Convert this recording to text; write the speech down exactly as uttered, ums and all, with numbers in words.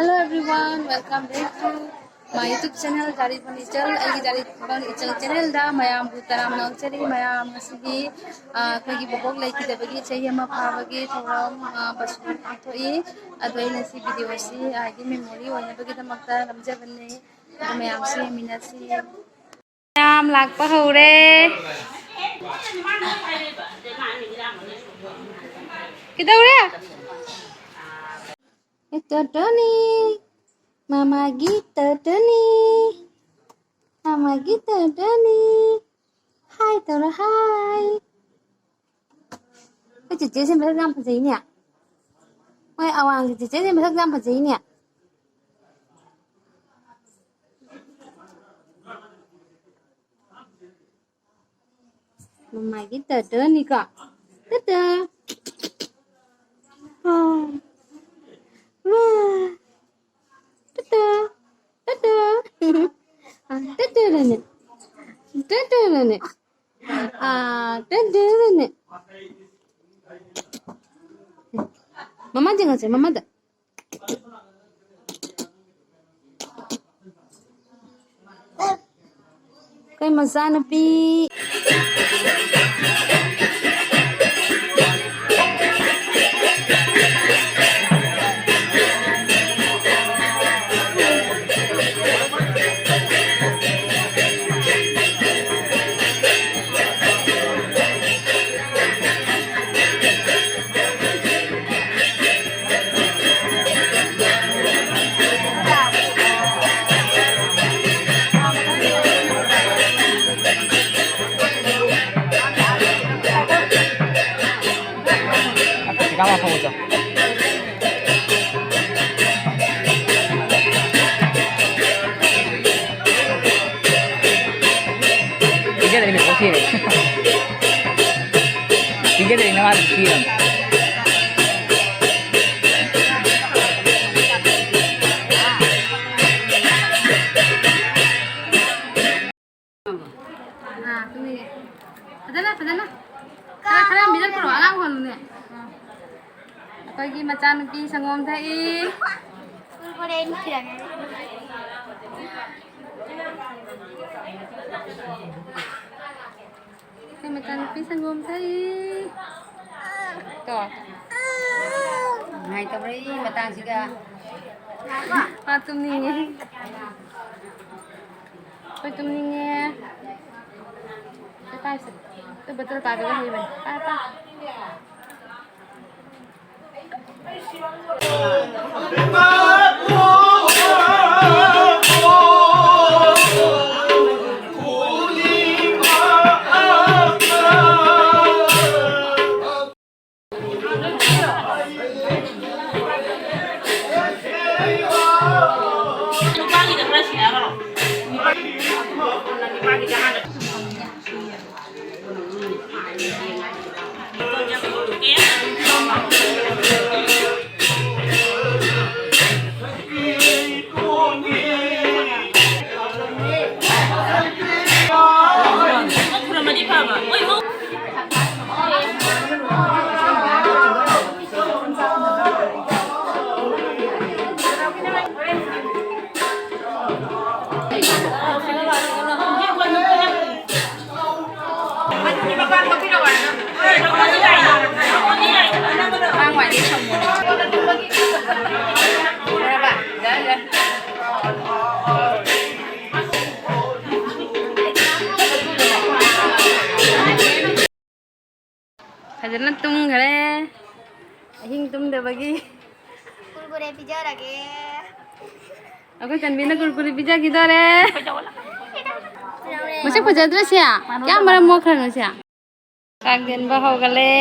Hello everyone, welcome back to my YouTube channel, ꯖꯥꯔꯤꯐꯝ ꯏꯆꯜ꯫ ꯑꯩꯒꯤ ꯖꯥꯔꯤꯐꯝ ꯏꯆꯜ channelꯗ ꯃꯌꯥꯝꯕꯨ ꯇꯔꯥꯝꯅ ꯑꯣꯛꯆꯔꯤ꯫ ꯃꯌꯥꯝ ꯉꯁꯤꯗꯤ, ꯑ, ꯑꯩꯈꯣꯏꯒꯤ ꯕꯣꯕꯣꯛ ꯂꯩꯈꯤꯗꯕꯒꯤ ꯆꯍꯤ ꯑꯃ ꯐꯥꯕꯒꯤ ꯊꯧꯔꯝ, ꯑ, ꯕꯥꯔꯁꯤ ꯄꯥꯡꯊꯣꯛꯏ꯫ ꯑꯗꯣ ꯑꯩꯅ ꯁꯤ videoꯁꯤ, ꯑ, ꯍꯥꯏꯗꯤ memory ꯑꯣꯏꯅꯕꯒꯤꯗꯃꯛꯇ ꯅꯝꯖꯕꯅꯦ꯫ ꯑꯗꯣ ꯃꯌꯥꯝꯁꯨ ꯌꯦꯡꯃꯤꯟꯅꯁꯤ꯫ ꯃꯌꯥꯝ ꯂꯥꯛꯄ ꯍꯧꯔꯦ꯫ ꯀꯩꯗꯧꯔꯦ? ꯑꯦ, ꯇꯣꯇꯣꯅꯤ꯫ ꯃꯃꯥꯒꯤ ꯇꯣꯇꯣꯅꯤ꯫ ꯃꯃꯥꯒꯤ ꯇꯣꯇꯣꯅꯤ꯫ Hi ꯇꯧꯔꯣ, hi꯫ ꯑꯩꯈꯣꯏ ꯆꯦꯆꯦꯁꯦ ꯃꯁꯛ ꯌꯥꯝ ꯐꯖꯩꯅꯦ꯫ ꯃꯣꯏ ꯑꯋꯥꯡꯒꯤ ꯆꯦꯆꯦꯁꯦ ꯃꯁꯛ ꯌꯥꯝ ꯐꯖꯩꯅꯦ꯫ ꯃꯃꯥꯒꯤ ꯇꯣꯇꯣꯅꯤꯀꯣ꯫ ꯇꯣꯇꯣ꯫ ꯑꯥ꯫ ꯋꯥ꯫ ꯇꯣꯇꯣ꯫ ꯇꯣꯇꯣ꯫ ꯑꯥ, ꯇꯣꯇꯣꯅꯅꯦ꯫ ꯇꯣꯇꯣꯅꯅꯦ꯫ ꯑꯥ, ꯇꯣꯇꯣꯅꯅꯦ꯫ ꯃꯃꯥ ꯌꯦꯡꯉꯁꯦ, ꯃꯃꯥꯗ꯫ ꯑꯩꯈꯣꯏ ꯃꯆꯥꯅꯨꯄꯤ꯫ ꯄꯤꯖꯗ꯭ꯔꯤ ꯃꯦꯝꯕꯔꯁꯤꯅꯦ꯫ ꯄꯤꯖꯗ꯭ꯔꯤ ꯅꯃꯥꯗ ꯄꯤꯔꯝꯅꯦ꯫ ꯑꯥ, ꯇꯨꯝꯅꯤꯡꯉꯦ꯫ ꯐꯖꯅ, ꯐꯖꯅ꯫ ꯈꯔ, ꯈꯔ ꯌꯥꯝ ꯄꯤꯖꯔꯛꯄ꯭ꯔꯣ? ꯑꯉꯥꯡ ꯍꯣꯜꯂꯨꯅꯦ꯫ ꯑꯥ꯫ ꯑꯩꯈꯣꯏꯒꯤ ꯃꯆꯥꯅꯨꯄꯤ ꯁꯪꯒꯣꯝ ꯊꯛꯏ꯫ ꯍꯣꯔꯦꯟ ꯊꯤꯔꯒꯦ꯫ ꯑꯩꯈꯣꯏ ꯃꯆꯥꯅꯨꯄꯤ ꯁꯪꯒꯣꯝ ꯊꯛꯏ꯫ ꯇꯣ꯫ ꯅꯨꯡꯉꯥꯏꯇꯕ꯭ꯔꯥ ꯃꯇꯥꯡꯁꯤꯒ? ꯃꯥ ꯇꯨꯝꯅꯤꯡꯉꯦ꯫ ꯑꯩꯈꯣꯏ ꯇꯨꯝꯅꯤꯡꯉꯦ꯫ ꯁꯤ ꯄꯥꯏꯁꯦ꯫ ꯑꯩꯈꯣꯏ ꯕꯣꯇꯜ ꯄꯥꯏꯕꯒ ꯍꯩꯕꯅꯦ꯫ ꯄꯥꯏ, ꯄꯥꯏ꯫ ꯐꯖꯅ ꯇꯨꯝꯈ꯭ꯔꯦ꯫ ꯑꯍꯤꯡ ꯇꯨꯝꯗꯕꯒꯤ꯫ ꯀꯨꯔꯀꯨꯔꯦ ꯄꯤꯖꯔꯒꯦ꯫ ꯑꯩꯈꯣꯏ ꯆꯟꯕꯤꯅ ꯀꯨꯔꯀꯨꯔꯦ ꯄꯤꯖꯈꯤꯗꯣꯔꯦ꯫ ꯃꯁꯛ ꯐꯖꯗ꯭ꯔꯣ ꯁꯤ? ꯀꯌꯥꯝ ꯃꯔꯝ ꯃꯣꯛꯈ꯭ꯔꯅꯣ ꯁꯤ? ꯆꯥꯛ ꯆꯦꯟꯕ ꯍꯧꯒꯠꯂꯦ꯫